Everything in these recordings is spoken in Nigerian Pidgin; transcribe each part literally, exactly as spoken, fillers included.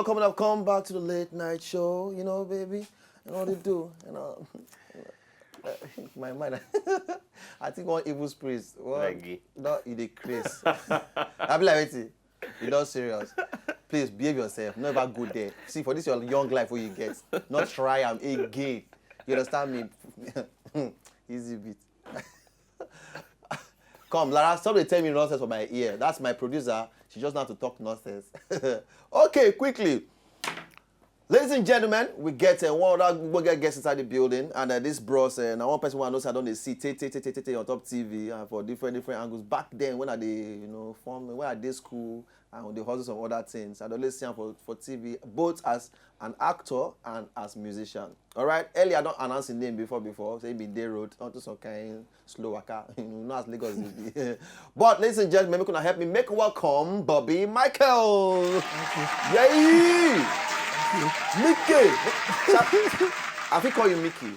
Coming up, come back to the late night show, you know, baby. You know what they do, you know. My mind, I think one evil spirit. What? Like gay. No, you dey craze. I be like, wait, you not serious. Please behave yourself. Never go there. See, for this your young life where you get, not try am again. You understand me? Easy beat. Come, Lara, stop dey tell me nonsense for my ear. That's my producer. She just know how to talk nonsense. Okay, quickly. Ladies and gentlemen, we get uh, one other ogbonge guest inside the building, and uh, this bros, uh, na one person wey I know say I don dey see tey tey tey tey tey tey on top T V and for different different angles. Back then, when I dey you know form, when I dey school and we dey hustle some other things, I dey always see am for for T V, both as an actor and as musician. All right, earlier I don announce him name before before, say he bin dey road onto some kind slow waka. You know as Lagos dey be. But ladies and gentlemen, make una help me make welcome Bobby Michael. Yay! Mickey. I fit call you Mickey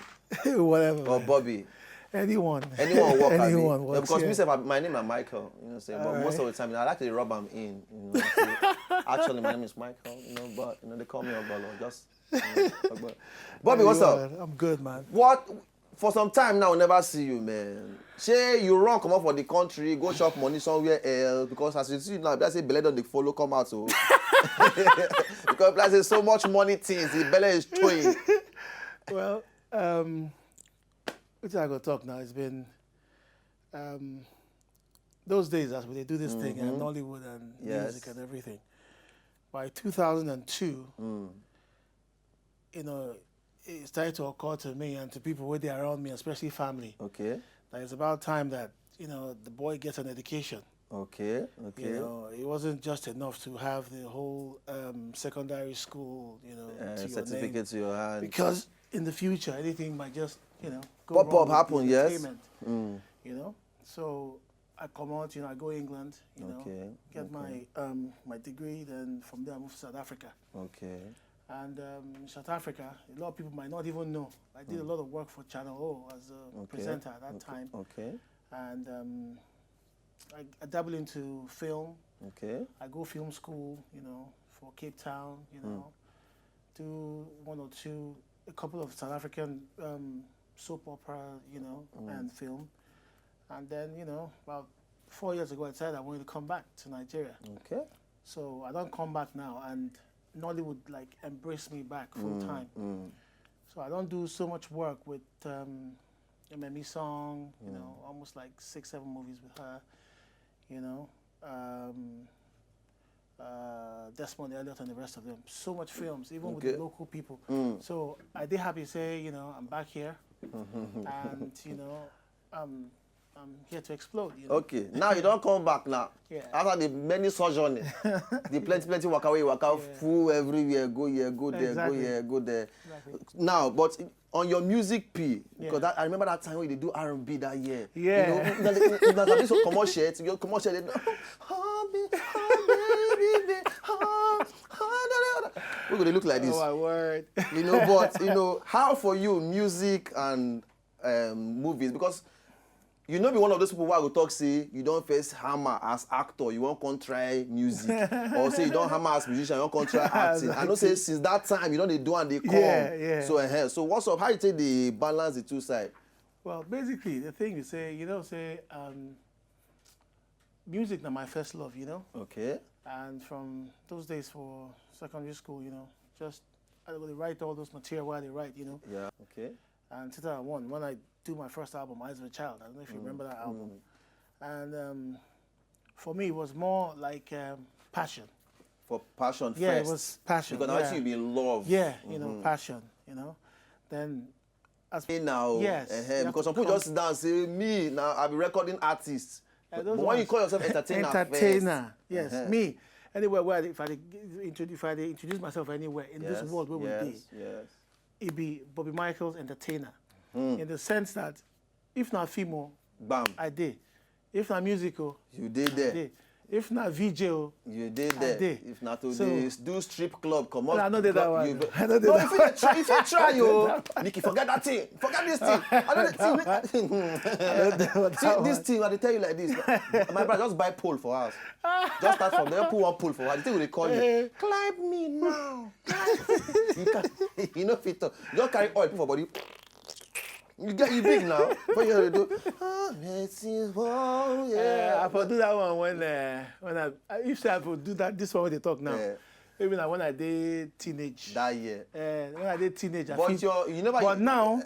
Whatever. Or Bobby. Anyone. Anyone work abi? Anyone Yeah, works. because Yeah. Me sef, I- my name na Michael. You know, say, but most of the time, you know, I like to rub am in. You know, say, actually, my name is Michael. You know, but you know, they call me Ogbolo. Just you know, Ogbolo. Bobby, what's up? Anyone. I'm good, man. What? For some time now, we never see you, man. Say you run come up for the country, go shop money somewhere else because as you see now, that's say belle don dey follow come out, so because like say so much money things, the belle is throwing. Well, um, which I go talk now. It's been um, those days as we dey do this thing and Nollywood and Yes. music and everything. By two thousand two, you know, it started to occur to me and to people with around me, especially family, Okay, that it's about time that you know the boy gets an education. okay, okay. You know, it wasn't just enough to have the whole um, secondary school, you know, Uh, to your certificate name. To your hand. Because in the future, anything might just, you know, go Pop wrong up, with happen, the yes. Entertainment, Mm, you know, so I come out, you know, I go England, you know, okay. get my um, my degree. Then from there, I move to South Africa. Okay. And um, in South Africa, a lot of people might not even know. I did a lot of work for Channel O as a Okay. presenter at that Okay. time. Okay. And um, I, I dabble into film. Okay. I go film school, you know, for Cape Town, you know, do one or two, a couple of South African um, soap opera, you know, and film. And then, you know, about four years ago, I decided I wanted to come back to Nigeria. Okay. So I don't come back now, and Nollywood like embrace me back full time. Mm. So I don't do so much work with um, M M E song, you know, almost like six, seven movies with her, you know, um, uh, Desmond Elliott and the rest of them. So much films, even with Okay. The Local People. Mm. So I did happy say, you know, I'm back here, and you know, I'm I'm here to explode. You know? Okay. Now you don't come back now. Yeah. After the many sojourning, the plenty plenty waka wey you waka Yeah. full everywhere, go here, go there, Exactly. Go here, go there. Exactly. Now, but on your music P, because Yeah. that, I remember that time when you do R and B that year. Yeah. You know, now they- now they so comot shirt, you comot shirt, they do, "Oh, me, oh, baby, me, oh, oh, da, da, da." We gonna look like this. Oh my word. You know, but you know, how for you, music and um, movies? Because you know, be one of those people who I go talk say you don't first hammer as actor, you won't come try music, or say you don't hammer as musician, you won't come try acting. I know say since that time you don't dey do and they come. Yeah, yeah. So, uh, so what's up? How you take the balance the two side? Well, basically, the thing is say, you know, say um, music na my first love, you know, Okay. and from those days for secondary school, you know, just I would write all those material while they write, you know, Yeah. Okay. and two thousand one when I do my first album, Eyes of a Child. I don't know if you remember that album. And um, for me, it was more like um, passion. For passion Yeah, first. It was passion. Because yeah. Actually you be in love. Yeah, you know, passion. You know, then Hey now. Yes, Uh-huh, you have because to some people come- just sit down and say, "Me now, I'll be recording artist." Uh, But those when you ones- Call yourself entertainer, entertainer. First, Yes, Uh-huh. Me. Anywhere where I, if I dey introduce, if I dey introduce myself anywhere in Yes, this world where yes, we dey, yes. It be Bobby Michaels entertainer in the sense that if na film o, Bam. I dey. If na music o, You did there. I dey. If na V J o, You dey I there. dey. If na to So- dey do strip club, comot. I no dey that one. You, I no dey no, that if you dey try, if you try, yo, Nikki, forget that thing. Forget this thing. I don't think. See this thing. I dey tell you like this. My brother, just buy pole for house. Just start from there. Put one pole for house. The thing will call you. Climb me now. Climb. You can. You know fit. Just carry oil put for body. You get you big now. But you do. Oh, mercy, oh, Yeah, yeah. I for do that one when uh, when I I- if say I for do that this one wey dey talk now. Yeah. Maybe na when I dey teenage. That year. Uh, when I dey teenage, I But fit- your, you never. But now,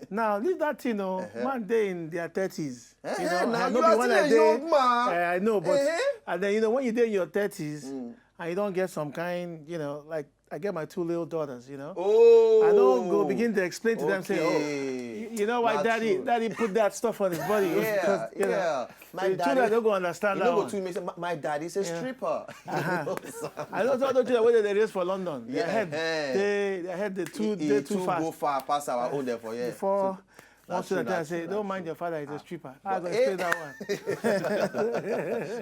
now leave that thing. Oh, Uh-huh. Man dey in their thirties. Eh, You eh, know, now I no you be are when still I a dey. young man. Eh, I know, but Eh. And then you know when you dey in your thirties Mm. and you don't get some kind, you know, like I get my two little daughters, you know. Oh. I don't go begin to explain to them, say, oh, Okay. you, you know why Not daddy true. Daddy put that stuff on his body? It's Yeah, because, you know, yeah. My the daddy. Children don't go understand You that one. Know go too. My, my daddy is a Yeah. stripper. I know all those children wey dey raise for London. Their Yeah, head, eh. They, their head, they too, It- they it too too fast. Go far past our own there for here. Before So, one that's true, student tell that's say, true, "Don't that's mind true. Your father is a Ah. Stripper." I go But, explain eh. That one.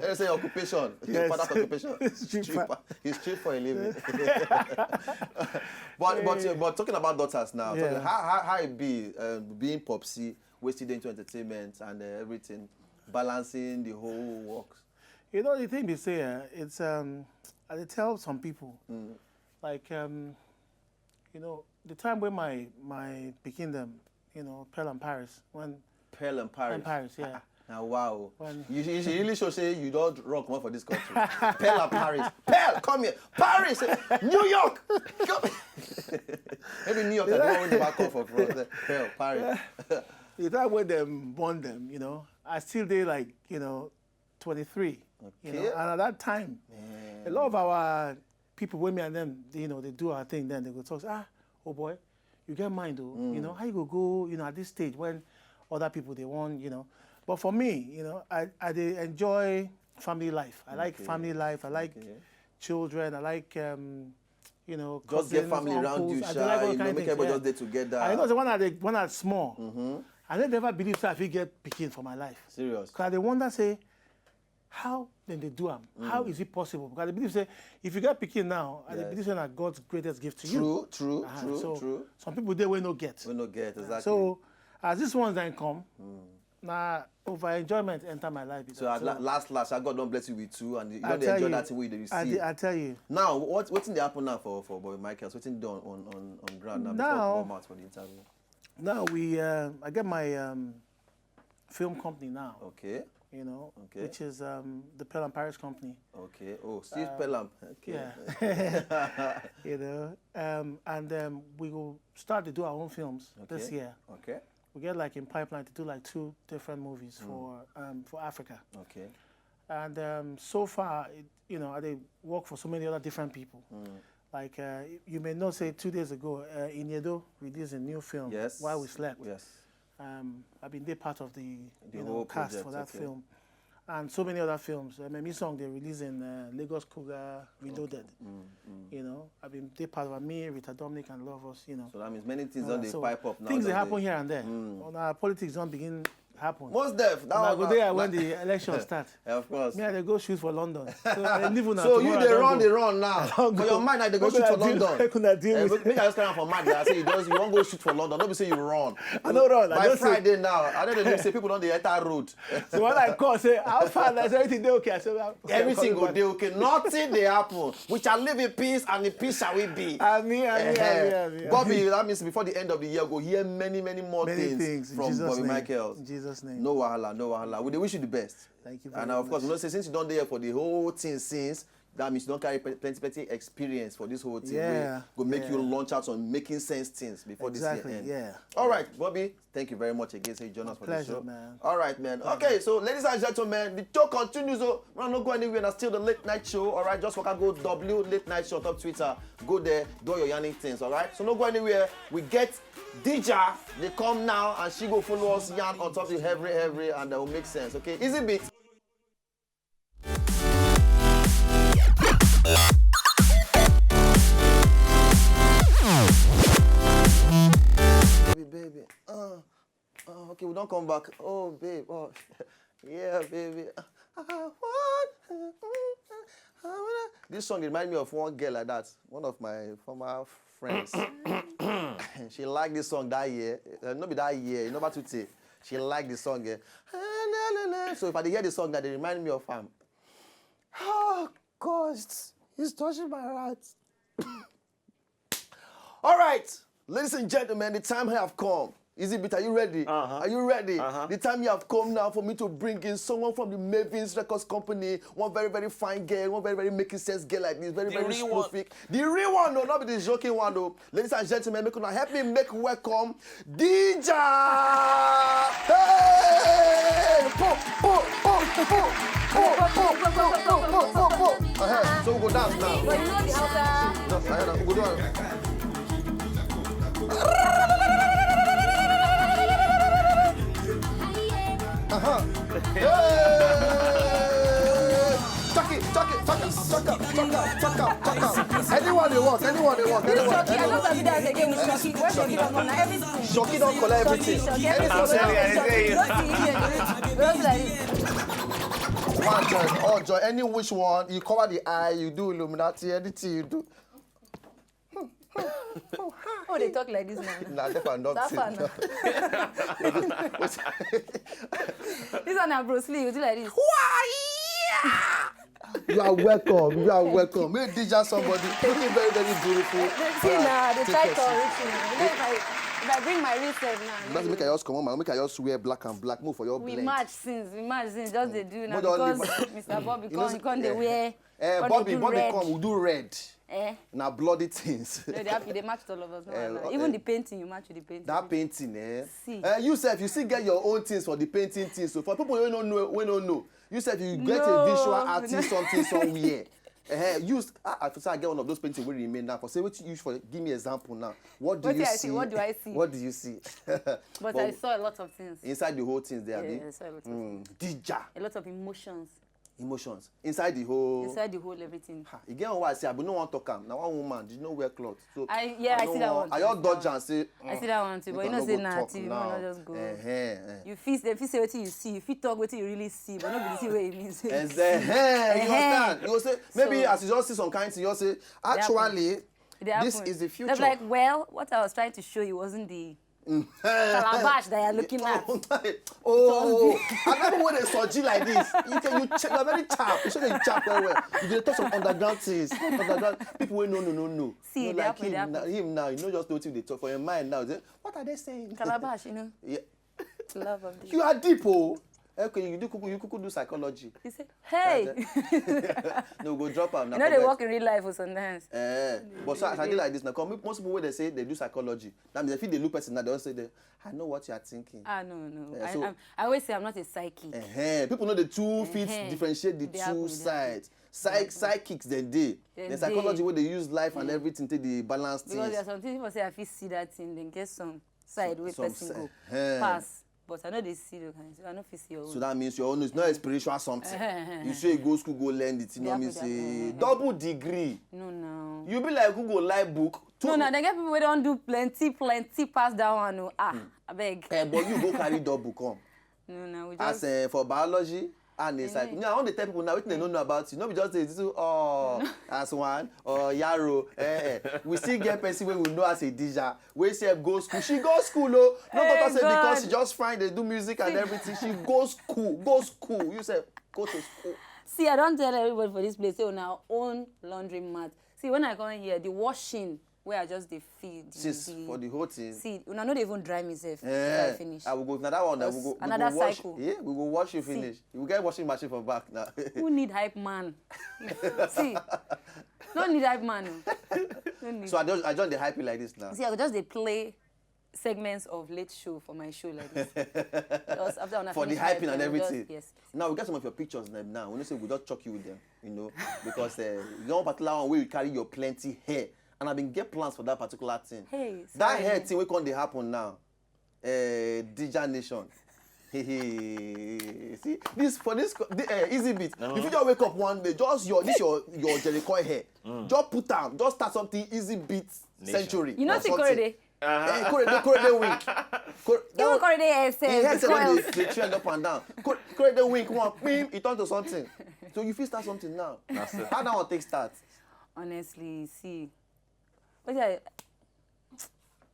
Let's say occupation. Yes. Father's occupation. Stripper. He strip for a living. But but Eh. but talking about daughters now, Yeah. talking, how how how it be, um, being popsy, wasting into entertainment and uh, everything, balancing the whole work. You know the thing be say, eh, it's um, I dey tell some people, Mm. like um, you know the time when my my pikin them, you know, Pearl and Paris, when Pearl and Paris. And Paris, yeah. Now wow. When- You, you should really show say you don't rock one for this country. Pearl and Paris. Pearl, come here. Paris, New York. Come. Maybe New York. I don't want to come for France. Pearl, Paris. The time when them born them, you know, I still dey like you know, twenty-three, you know, Okay. And at that time, a lot of our people, when me and them, you know, they do our thing, then they go talk, say, "Ah, oh boy, you get mind though, you know, how you go go, you know, at this stage when other people they want, you know." But for me, you know, I I dey enjoy family life. I like Okay. Family life. I like Okay. Children. I like um, you know, Just get cousins, family around uncles. you, I sha. dey like all You know, kind make things, everybody yeah. Just there together. I know the one that they, when I small, Mm-hmm. I never believe say I fit get pikin for my life. Serious. Cause I dey wonder say how dem dey do am. How is it possible? Because I dey believe say if you get pikin now, I dey Yes. Believe say na God's greatest gift to you. True, true, Uh-huh. true, So true. Some people dey wey no get. We no get exactly. So as this one then come, na over enjoyment enter my life. be So that. at la- last last, God don bless you with two, and you I don dey tell enjoy you, that thing wey you dey I, receive. dey- I tell you. Now, what wetin dey happen now for for Bobby Michaels? Wetin dey on on on, on ground now? Before Now- we come out for the interview. Now we, uh, I get my um, film company now. Okay. You know, Okay. Which is um, the Pearl and Paris company. Okay. Oh, Steve Um, Pelham. Okay. Yeah. you know, um, and um, we will start to do our own films this Okay. Year. Okay. We get like in pipeline to do like two different movies Mm. for um, for Africa. Okay. And um, so far, it, you know, I dey work for so many other different people. Mm. Like uh, you may know, say two days ago, uh, Inyedo released a new film. Yes. While we slept. Yes. Um, I've been there part of the, The you know, whole cast project, for that okay. Film, and so many other films. I mean, song they release in uh, Lagos Cougar Reloaded. Mm, mm. You know, I've been there part of me, Rita Dominic, and Lovers. You know, So that means many things Uh, don dey so pipe up now. Things Don that happen dey- here and there. Mm. On our politics don't begin happen. Most def. That Now one go na- there na- when the election start. Of course. Me, I dey go shoot for London. So I leave una So you tomorrow, dey I don run, go. dey run now. I don For go. Your mind, I dey go Make shoot una for deal- London. Make una deal Eh, with make make I just carry am for mind. I say you just you wan go shoot for London. No be say you run. I no run. I By just say- Friday now, I don dey look say people don dey enter road. So when I call, say, "How far?" I say, "Everything dey okay." I say, "Well, Everything coming go back." Dey okay. Nothing dey happen. We shall live in peace, and in peace shall we be. Ami, ami, Eh, ami, eh. ami. Bobby, that means before the end of the year, go hear many, many more Many things, things in from Jesus' Bobby name. Michaels. In Jesus' name. No wahala, no wahala. We dey wish you the best. Thank you very And of course, much. You know, say since you don dey here for the whole thing since, that means you don carry pe- plenty, plenty experience for this whole thing. Yeah, Wey go make you yeah. Launch out on making sense things before this Exactly, year end. Yeah. All right, Bobby. Thank you very much again. Say you join us for Pleasure, the show. Man. All right, man. Okay, so ladies and gentlemen, the show continues. So we no go anywhere. Na still the late night show. All right, just waka go W late night show on top Twitter. Go there, do your yarning things. All right, so no go anywhere. We get Dija. They come now, and she go follow us yarn on top the every every, and that will make sense. Okay, easy beat. Baby, baby, uh, uh, okay, we don come back. Oh, babe, oh, yeah, baby. Uh, I want, I wanna. This song remind me of one girl like that, one of my former friends. She liked this song that year. Uh, not be that year, you know about to say. She liked the song. Eh. So if I dey hear the song, that they remind me of him. Oh God, he's touching my heart. All right, ladies and gentlemen, the time have come. Easy Beat, are you ready? Uh-huh. Are you ready? Uh-huh. The time you have come now for me to bring in someone from the Mavens Records Company, one very, very fine girl, one very, very making sense girl like this, very, The very real one. Prolific. The real one, no, not be the joking one, though. Ladies and gentlemen, make una help me make welcome Dija. Hey! Po, po, po, po, po, po, po, po, po, po, po, po. Uh-huh. So we go dance now. But you know the Hausa. No, I don't know. We go do it. Uh-huh. Hey! Chuck it, chuck it, chuck it, chuck up, chuck up, chuck up, chuck up. Anyone they want, anyone they want, anyone, Shoki, I anyone. don't sabi that again with Shoki. Where Shoki don come na everything. Shoki don collect everything. Shoki, Anything everything. wey Shoki, dey Shoki, Shoki, Shoki. One joy, all joy, any which one, you cover the eye, you do Illuminati, anything you do. Oh, they talk like this now. Na deaf and dumb That thing. Far now. This one na Bruce Lee. You do like this. You are welcome. You are welcome. Make Dija somebody looking very, very beautiful. See now, they Take try your to seat. reach me. You know, if I, if I bring my real self now. That's make I just come on, man. Make I just wear black and black. Move for your We blend. Match since. We match since. Just they do now But don't because leave. Mister Bobby You know come, say- he come the eh, wear. Eh, Come Bobby, dey do Bobby red. Come, we do red. Eh? Na bloody things. No, they, have, they match all of us. No, Eh, no. uh, Even eh. The painting you match with the painting. That painting, eh? See. Eh, you sef, you still get your own things for the painting things. So for people wey no know, wey no know, you sef, you get a No. Visual Artist something somewhere. Eh, you s- ah, I say I get one of those paintings wey remain now. For say wetin you for give me example now. What do Wetin you I see? see? What do I see? What do you see? But I saw a lot of things. Inside the whole things there, Yeah, abi? I saw a lot of Mm, Dija. A lot of emotions Emotions inside the whole. inside the whole everything. Ha, e get one wey I say I be no wan talk am. Na one woman did no wear cloth. So I- yeah, I no see that wan- one I too. just dodge and say. I see that one too, but you know say na T V, no, just go. Eh, eh, eh. You feel, they feel say wetin you see, you feel talk wetin you really see, but no be the thing wey you mean say you And see. then, hey, you Eh-heh. understand? You say maybe So- as you just see some kind thing, you say happen. actually, It dey this happen. Is the They're future. Like, well, what I was trying to show you wasn't the calabash that you're looking at. Oh, I never want to surgery like this. You can you check, you're very sharp. You should be sharp well well. You dey talk some underground things. Underground people wey no no no no. See, No, it like happen, it him, now, happen. Him now, you know just know what they talk for your mind now. Say, what are they saying? Calabash, you know. Yeah. Love of this. You are deep, oh. Okay, you do kuku, you kuku do psychology. He said, hey. No, go drop am. You know they work in real life for sometimes. Eh, but so as I dey like this now, 'cause most people wey they say they do psychology, that means if they look person now, they all say they, I know what you are thinking. Ah, no, no. Yeah, I, so- I'm- I always say I'm not a psychic. Eh, people know the two feet Eh-heh. differentiate the They two happen, they sides. Psych, psychics then they. Then The psychology they- where they use life and everything to the balance Because there are things. Some things people say I fit see that thing, then get some side wey Some person si- go eh. Pass. But I know they see the kind. So I know if you see your own. So that means your own is not a spiritual something. You say go school, go learn it. You know me They say happen, double degree. No, no. You be like who go like book. No, no, they get people wey don do plenty, plenty pass that one. Oh. Ah, I beg. Eh, but you go carry double come. No, no, we As just. Uh, for biology and it's like, Eh. no, I want to tell people now what they don't know about you. No, be just say this, oh, as one or Yaro. Eh, eh. We still get person wey we know as a Dija. We say go school. She go school, oh. No, Eh, but I say because God. She just find they do music and See. Everything. She go school, go school. You say go to school. See, I don't tell everybody for this place. Say una own laundry mat. See, when I come here, the washing where I just dey feed. Since for the whole thing. See, una no dey even dry me sef. Eh, I finish. I will go now that one. I will Because go, we another go wash. Cycle. Yeah, we go wash you See. Finish. You will get washing machine for back now. Who need hype man? See, no need hype man. Oh. No need. So I just I joined the hype like this now. See, I go just dey play segments of late show for my show like this. Just after una For the finish hype, hyping and I go just- Everything. Yes. Now we get some of your pictures dem now. We know say we just chuck you with them, you know, because uh, you know particular one where you carry your plenty hair, and I been get plans for that particular thing. Hey, That sorry. Hair thing we come dey happen now. Uh, Dija Nation. See this for this co- the, uh, Easy Beat. No. If you just wake up one day, just your this your your Jericho hair, just put am, just start something Easy Beat Nation. Century. You know, or see something. Korede. Hey, Korede, Korede wink. Kor- Even Korede hair He sef head dey say when curl. the, the trend up and down. Kor- Korede wink one, bim, e turn to something. So you fit start something now. That's it. How that one take start? Honestly, see. But I,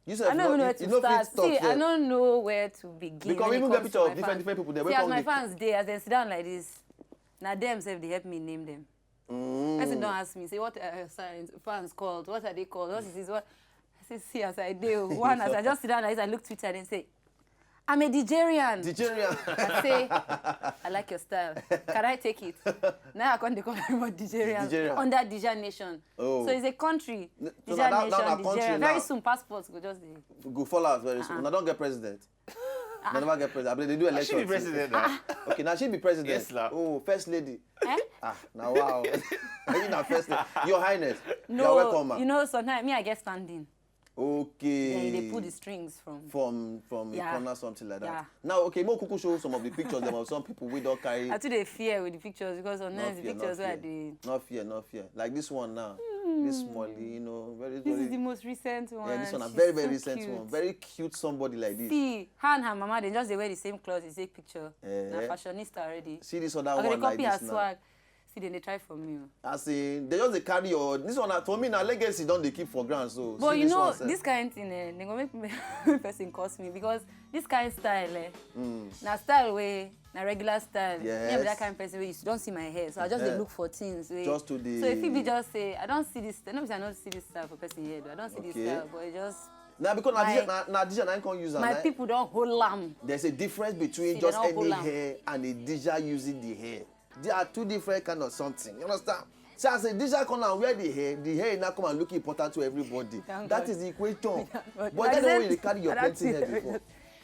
You I sef, don't you even know no- where you to no fit start. Talk See, I sef. Don't know where to begin. Because When we it even get comes picture to of my different fans. different people. They See, wake as up my with- fans dey, as dem sit down like this, na dem sef dey help me name them. Mm. Person don ask me, say, "What uh, signs fans called? What are they called? What is this? What?" I say, "See, as I do. One, as I just sit down like this, I look Twitter and say, I'm a Nigerian." Nigerian. I say, "I like your style. Can I take it?" Now I come dey call everybody Nigerian. Nigerian. Under Niger Nation. Oh. So it's a country. So Niger now- now Nation, na country Nigeria. now. Very soon, passports go just dey. Go follow us very soon. Una don get president. Una never get president. Abeg, they do She election. be too. president now. Okay, now she be president. Yes, la. Oh, first lady. Eh? Ah, now wow. You na first lady. Your Highness. No, You're welcome, ma. You know, sometimes me, I get standing. Okay. Then they pull the strings from. From from Yeah. a corner, something like that. Yeah. Now, okay, make Kuku show some of the pictures them of some people we don't carry. I too dey fear with the pictures because sometimes the fear, pictures no wey I fear. dey. No fear, no fear. Like this one now. This Molly, you know, very This is very. The most recent one. Yeah, this one a She's very very so recent cute. One. Very cute somebody like this. See, her and her mama, they just dey wear the same clothes, they take picture. Eh. Na fashionista already. See this other Okay, they one like copy her this now. Swag. See, then they try for me. Oh. As in, they just dey carry your this one. Na- For me, na legacy don dey keep for ground. So But see you this know, one sef. This kind of thing, eh, they go make me- person curse me because this kind of style, eh, Mm. na style way, na regular style. Me, I'm Yes. That kind of person where you don't see my hair, so I just dey Yeah. Look for things. Wey, Just to the- So if you be just say, I don't see this. No, I don't see this style for person here. Though. I don't see Okay. This style, but it just Now because na my- DJ, na, na DJ na him come use am. My Na- people don't hold am. There's a difference between See, just they don't any hold am. Hair and a DJ using the hair. They are two different kind of something. You understand? So as a DJ come and wear the hair, the hair now come and look important to everybody. Thank That God. Is the equation. But But I I don't know said- when you carry your I don't plenty hair see- before.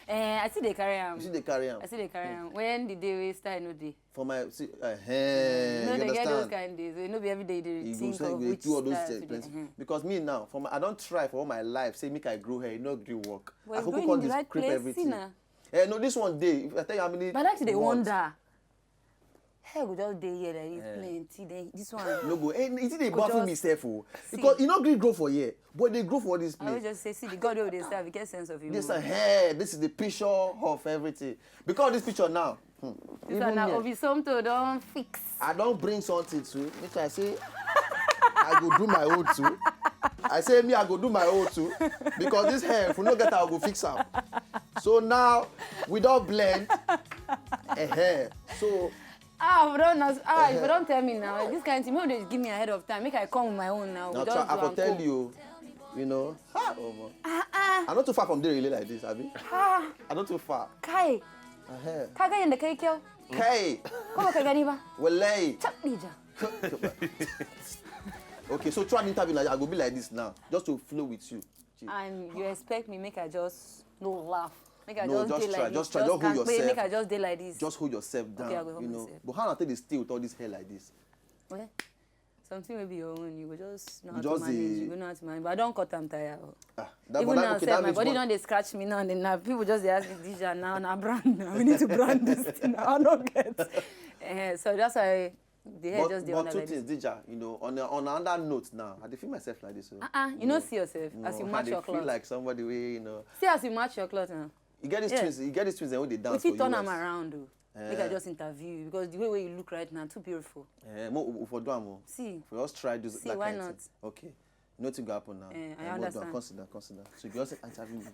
Eh, I see they carry am. You see they carry am. I see they carry am. When the day we style no day. For my see, uh, You you know, they get those understand? Kind of days. Wey no be every day they You go think say of you dey which do all those style things. To Plenty. Dey. Because me now, from I don't try for all my life. Say make I grow hair, e no gree work. But I it's go going come in the right describe place. Everything. See na. Eh, no, this one day. If I tell you how many. But I like to dey months. Wonder. Hair go just dey here like this Eh. Plenty. Then this one. No go. Eh, it dey Go baffle just me sef o. See. Because e no gree grow for here, but e dey grow for all this I will place. Just say, see the God wey dey serve, get sense of humor. This one, hey, this is the picture of everything. Because this picture now, hmm, This even one na me, Obi Somto don fix. I don't bring something to make I say I go do my own too. I say me I go do my own too because this hair if we no get I go fix am. So now we don't blend a hair. So Ah, we don't know. Ah, if you don't tell me now, this kind of thing, make they give me ahead of time. Make I come with my own now. now We just try, I do go and tell come. You, you know, ha, omo. Ah, ah, I'm not too far from there really like this, abi. ah, I'm not too far. Kai, Uh-huh. ka ga yanda kai kyau. Hey, Ko baka gani ba? Wallahi. Chap Nija. Okay, so throughout the interview, now, I go be like this now, just to flow with you. And you expect me make I just no laugh. Make I No, just, just dey try, like just this. try, just hold Just can't yourself. Make I just dey like this. Just hold yourself down. Okay, I go hold You know, myself. But how I take dey stay with all this hair like this? Well, something will be your own. You go just know You how to just manage. dey- You go know how to manage. But I don't cut am tire. Oh. Ah, that, Even but that, now, okay, sef, that my means body what- don't dey scratch me now and then. Now people just dey ask me, Dija, now na brand now. We need to brand this thing. I don't get. Eh, so that's why the hair But, just dey but under two like things, this. Dija, you know, on a, on another note now, I dey feel myself like this. Oh. Uh-uh, you no see yourself No, as you I match dey your feel clothes. Like somebody wey you know. See as you match your clothes now. You get these Yeah. Twins, you get these Twins wey dey We dance for fit turn am U S. Around o. Make I Eh. Just interview you because the way wey you look right now too beautiful. Eh, mo we for do am o. See. For just try do See, that why kind not? Thing. Okay. You know thing go happen now. Eh, I Eh, mo do am. Understand. Consider, consider. So you just interview me.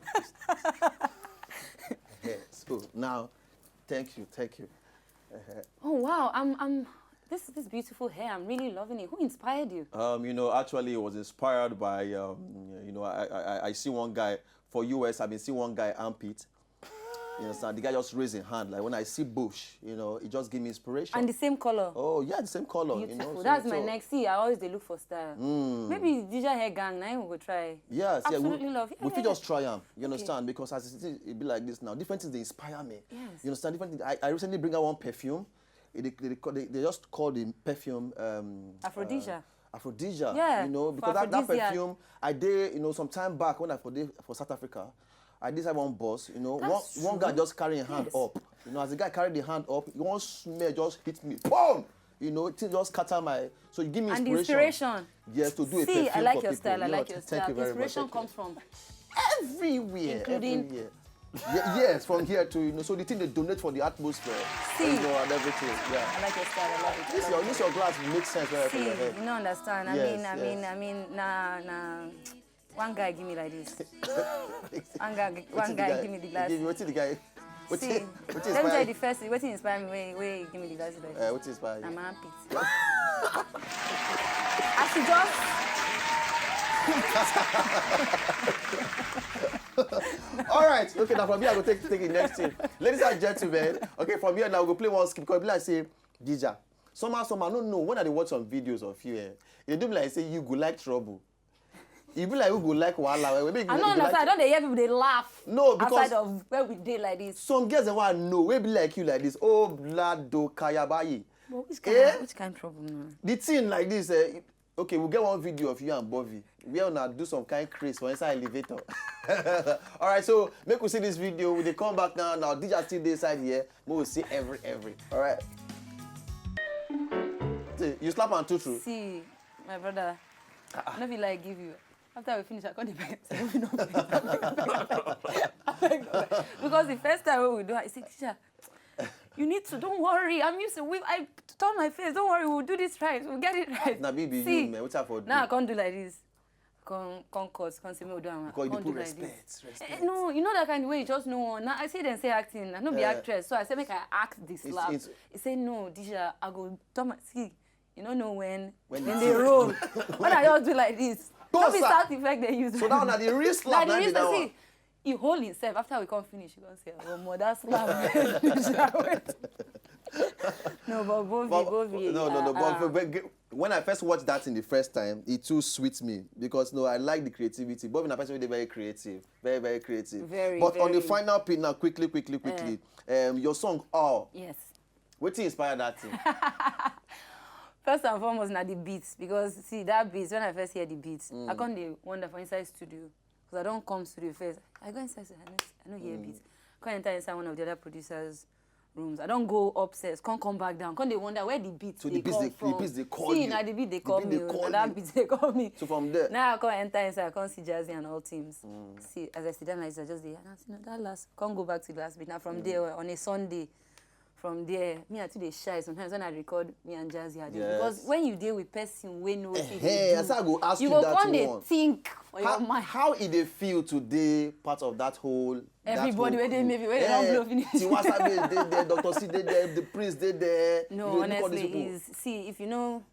Eh, so now, thank you, thank you. Eh, Oh wow, I'm I'm this this beautiful hair. I'm really loving it. Who inspired you? Um, you know, actually, it was inspired by, um, you know, I, I, I- I see one guy for U S. I've been seeing one guy armpit. You understand? The guy just raised his hand. Like when I see bush, you know, it just give me inspiration. And the same color. Oh yeah, the same color. Beautiful. You know, so- That's my so- next. See, I always dey look for style. Mm. Maybe Dija hair gang. Now we go try. Yes, yeah, Absolutely we, love. We fit Yeah. Just try am. You understand? Because as it, is, it be like this now, different things they inspire me. Yes. You understand? Different things. I, I recently bring out one perfume. It, they, they, call- they, they just call the perfume um, Aphrodisia. Uh, aphrodisia. Yeah, You know, for because that, that aphrodisiac. Perfume, I did, you know, some time back when I for the, for South Africa, I did have one boss. You know, one, That's one guy true. Just carry his hand Yes. Up. You know, as the guy carried the hand up, one smell just hit me. Boom! You know, it just scatter my. So you give me And the inspiration. Inspiration. Yes, to do a See, perfume I like for your people. Style. I You know, Like your thank style. You very Inspiration much. Comes from Everywhere, Including everywhere. Ye- yes, from here to, you know, so the thing they donate for the atmosphere, See. you know, and everything. Yeah. I like your style. I love it. I This love your it. this your glass makes sense when I put your See, head. you know understand. I Yes, mean, I yes. mean, I mean, nah, nah. One guy give me like this. One guy, one Wetin the guy give me the glass. Give, wetin the guy? See, Wetin, wetin let me tell inspire you you? The first thing, wetin inspire me, wey wey give me the glass like Uh, this. wetin inspire Na you? my armpit. As she just All right, okay, now from here I go take take the next thing, ladies and gentlemen. Okay, from here now we go play one skip because be like say Dija. Somehow, somehow, I don't know when I dey watch some videos of you, eh, e do me like say you go like trouble. You be like who go like wahala. Well, make I you don't go understand. I Like, don't dey hear people dey laugh. No, because- Outside of where we dey like this. Some girls that want know, wey be like you like this. Oh, Lado Kayabayi. But which kind of- Eh? Which kind of trouble now? The thing like this, eh, okay, we get one video of you and Bobby. We are gonna do some kind craze for inside elevator. All right, so make we see this video. We dey come back now. Now D J still dey inside here. We will see every every. All right. See, you slap and true true. See, my brother, I no be like give you. After we finish, I come dey beg. Say, "Movie no finish." I beg, I beg. Because the first time when we do, I say, "Teacher, you need to. Don't worry. I'm used to. We, I turn my face. Don't worry. We'll do this right. We'll get it right." Na me be See, you, man. What I for do? Now I can't do like this. Come, come, cause, come see me do am. Because you Come dey do put like this. respect, Eh, respect. No, you know that kind of way. You just know one. Now I see them say acting. I no be Yeah. Actress, so I say make I act this It's- laugh. it's- He say no, Dija. I go turn my see. You don't know when When when the they thing- roll. When I just do like this. Go, No be sir. Sound effect they use. So that one na the real slap, Like na the be real that slap. One. See, he hold himself after we come finish. He gonna say, "Oh, mother slap." Dija, wait. No, but Bovi, But- Bovi. no, no, no. uh, But, uh, but, but when I first watched that in the first time, it too sweet me because no, I like the creativity. Bobby na person wey dey very creative, very very creative. Very, But on the very. Final pin now, quickly, quickly, quickly. Um, your song "All." Yes. Wetin inspire that thing? First and foremost, na the beats, because see that beats, when I first hear the beats, Mm. I come dey wonder for inside studio, because I don't come studio first. I go inside, say, "I no, I no hear beats." Come enter inside one of the other producers' rooms. I don't go upstairs, come come back down, come dey wonder where the beats So dey the beats come dey- the from. beats dey call See, you. na the beat dey The call beat me. dey Oh, call na that you. beat dey call me. So from there, Now I come enter inside, I come see Jazzy and All Teams. See, as I sit down like this, I just dey, and I say, "No, that last, can't go back to the last beat." Now from there, on a Sunday, from there, me I too dey shy sometimes when I record me and Jazzy. I dey- Yes. Because when you deal with person wey know wetin Hey, dey I do, said I go ask you, you go that come dey one. Think for How, your mind. How e dey feel to dey part of that whole that Everybody whole wey dey crew? maybe wey dey don Eh, blow finish. Tiwa Savage dey there, Doctor C dey there, the Prince dey there. No, You dey look all these honestly, people. Is see if you know,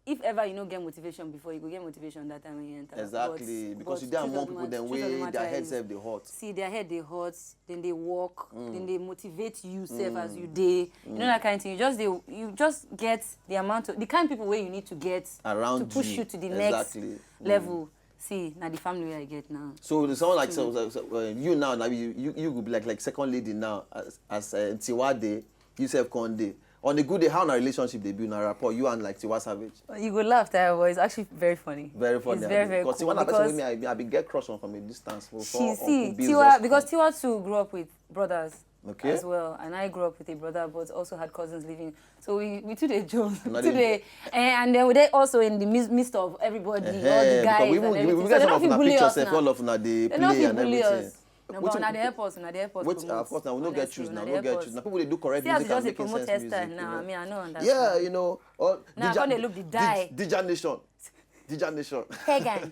if ever you no get motivation before, you go get motivation that time when you enter. Exactly, But- because but you dey truth among of the people mat- dem truth of the wey matter their head is, sef dey hot. See, their head dey hot, then they work, Mm. then they motivate you self as you dey. You know that kind of thing. You just dey, you just get the amount of the kind of people where you need to get Around to push you. You to the next Exactly. Mm. Level. See, now the family where I get now. So the someone like so, so, so, uh, you now, now you, you you go be like like second lady now as as uh, Tiwa dey, you sef come dey. On a good day, how na relationship dey be, na rapport, you and like Tiwa Savage? You go laugh, that boy. It's actually very funny. Very funny. It's very, Abi. Very Because cool. Tiwa na person Because wey me I, I be get crush on from a distance for, for She see Uncle Bill Tiwa just because come. Tiwa too grew up with brothers Okay. As well, and I grew up with a brother, but also had cousins living. So we, we too dey joke. Una Too dey dey, eh, and then we dey also in the midst, midst of everybody, all the Eh, guys because we and even, we everything. even So get they some no of fit una bully pictures us sef, now. All of una dey They no play fit and bully everything. Us. No, Wetin- but una dey help us. Una dey help us. Wait, Promote. of course, now we no get Honestly, choose. Now una we dey no get help choose. us. Now people dey do correct See as music you and just dey making promote sense music. Hairstyle You now. know? I mean, I know understand. Yeah, you know. Or Now I Dija- come dey look the Dij- die. Dija Nation. Dija Nation. Hair gang.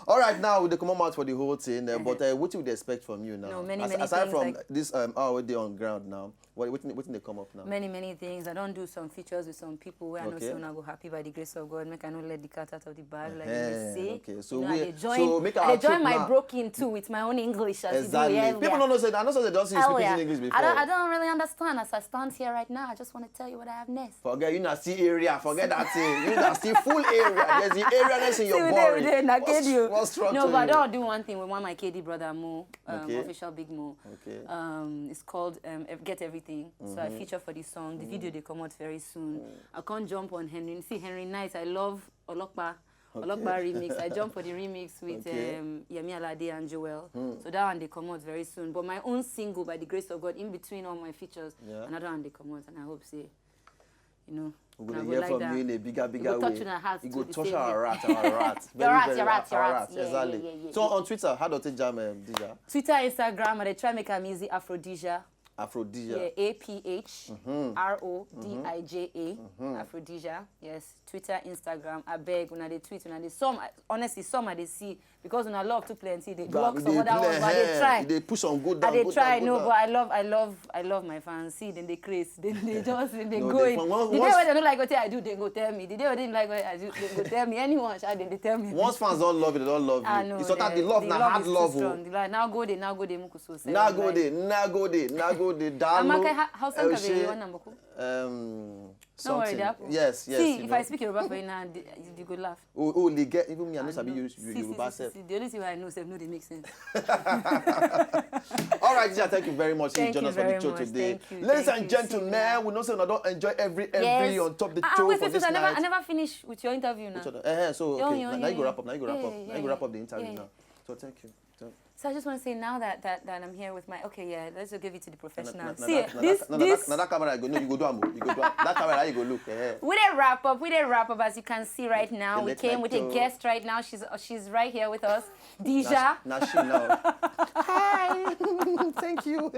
All right, now we dey come out for the whole thing, uh, but uh, what you would expect from you now? No, many, As- many Aside things, from like- This, um, how they on ground now? What what they come up now? Many, many things. I don't do some features with some people where I know Okay. say una go happy by the grace of God. Make I no let the cat out of the bag, like Eh, they say. okay. So You know, we- I dey join, so make I our dey join truth my now. Broken too with my own English as Exactly. you do. People don't know say I know say they don't see you Hell speaking yeah. English before. I don't, I don't really understand as I stand here right now. I just want to tell you what I have next. Forget you na see area. Forget that thing. You na see full area. There's the area that's in your See, we body. dey, we dey, na What's- get you. What's wrong No, to but I you? don't do one thing with one of my K D brother Mo, um, Okay. Official Big Mo. Okay. Um, it's called um, Ev- Get Everything. So I Mm-hmm. feature for the song. The video they come out very soon. I can't jump on Henry. See Henry Nice. I love Olokpa. Olokpa remix. I jump for the remix with Okay. um, Yemi Alade and Joel. Hmm. So that one they come out very soon. But my own single, by the grace of God, in between all my features, Yeah. Another one they come out, and I hope say No. We go I dey go hear like from that. you in a bigger, It bigger go touch way. Una heart It too go the touch same our way. heart, our heart. Your heart, your heart, your our heart. Yeah, yeah, Exactly. yeah, yeah, So yeah. On Twitter, how does it jam, um, Dija? Twitter, Instagram, I dey try make am easy. Aphrodisia. Aphrodisia. Yeah, A P H R O D I J A. Aphrodisia. Yes. Twitter, Instagram. I beg, una dey tweet, una dey some. Honestly, some I dey see because una love too plenty. They block some other ones, but I dey try. They push on good I down. dey Good try, down, no, good but down. I love, I love, I love my fans. See, then they craze, then they just, then they No, go they in. Fun- The day once- where they don't like what I do, they go tell me. The day where they don't like what I do, they go tell me. Anyone, shall they, they tell me. Once fans don't love you, they don't love you. Ah, no, It's not that the, the love the na love hard is love. Too Oh. Strong. The love, now go dey, now go dey, muku so say, Now go like, dey, now go dey, now go dey. Download. Amaka, how, how El Sanka be Shey, one number cool? Um, No worry, something. they happen. Yes, yes. See, You if know. I speak Yoruba for you now, the- you go laugh. Oh, oh, they get even me. I know I sabi know. you, you See, see, Yoruba see, self. see, see. The only thing I know self no dey make sense. All right, Dija, thank you very much. You Thank joined you us for the very show much. Today. Thank you, Ladies thank and you. Gentlemen, we know say una don enjoy every Yes. on top the Ah, ah, show wait, for wait, this wait, I never, night. I never finished with your interview now. Which other? Eh, eh, so Yo, okay, yo, now, yo, now you go yo. wrap up. Now you go wrap Yeah, up. yeah, Now you go yeah, wrap up the yeah, interview yeah, now. yeah. So thank you. So, So I just want to say now that, that, that I'm here with my, okay, yeah, let's just give it to the professional. Na- na- See, na- na- this, na- na- this. na that camera I go, no, you go do am. You go do am. That camera you go look. Eh. We dey wrap up. We dey wrap up. As you can see right now, The we late came night with a show. Guest right now. She's, she's right here with us, Dija. Na, na she now. Hi. Thank you.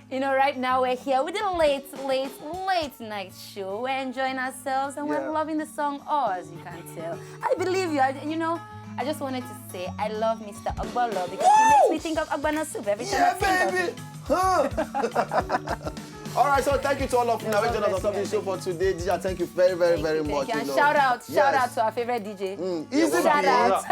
You know, right now we're here with the late, late, late night show. We're enjoying ourselves and we're Yeah. Loving the song. Oh, as you can tell, I believe you. I, you know, I just wanted to say I love Mister Ogbolo because he makes me think of Ogbana soup every time Yeah, I think of baby. it. Huh. All right, so thank you to all of you now. We joined us on top of the show for today. Dija, thank you very, very, Thank very you, much. thank you. You And know. Shout out, shout Yes. out to our favorite D J. Mm, easy Shout beat. out.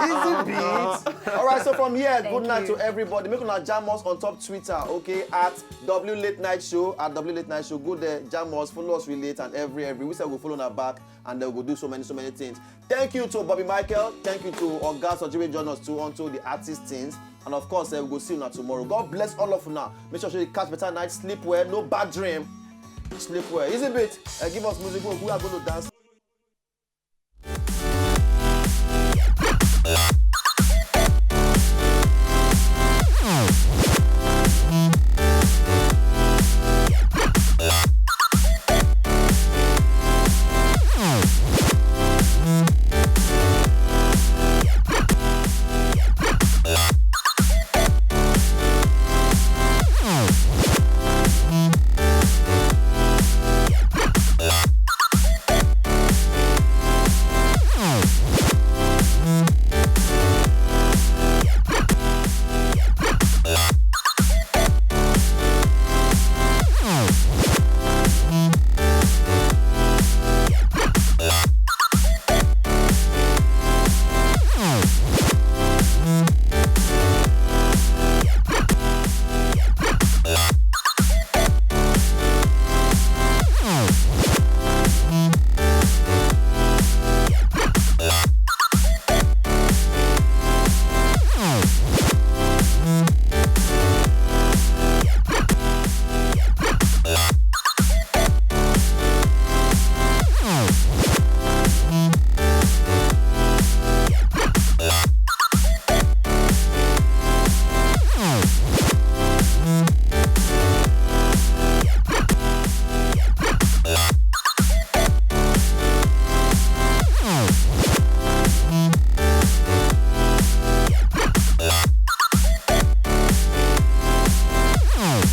Easy beat. All right, so from here, Thank good night you. To everybody. Make una jam us on top Twitter, okay? At W Late Night Show, at W Late Night Show. Go there, jam us, follow us, relate, and every, every. We say we follow una back, and then we go do so many, so many things. Thank you to Bobby Michael. Thank you to Oga Soji wey join us too onto the artist things. And of course, eh, we go see you now tomorrow. God bless all of you now. Make sure you catch better night, sleep well, no bad dream. Sleep well. Easy beat. Eh, give us music. We are going to dance.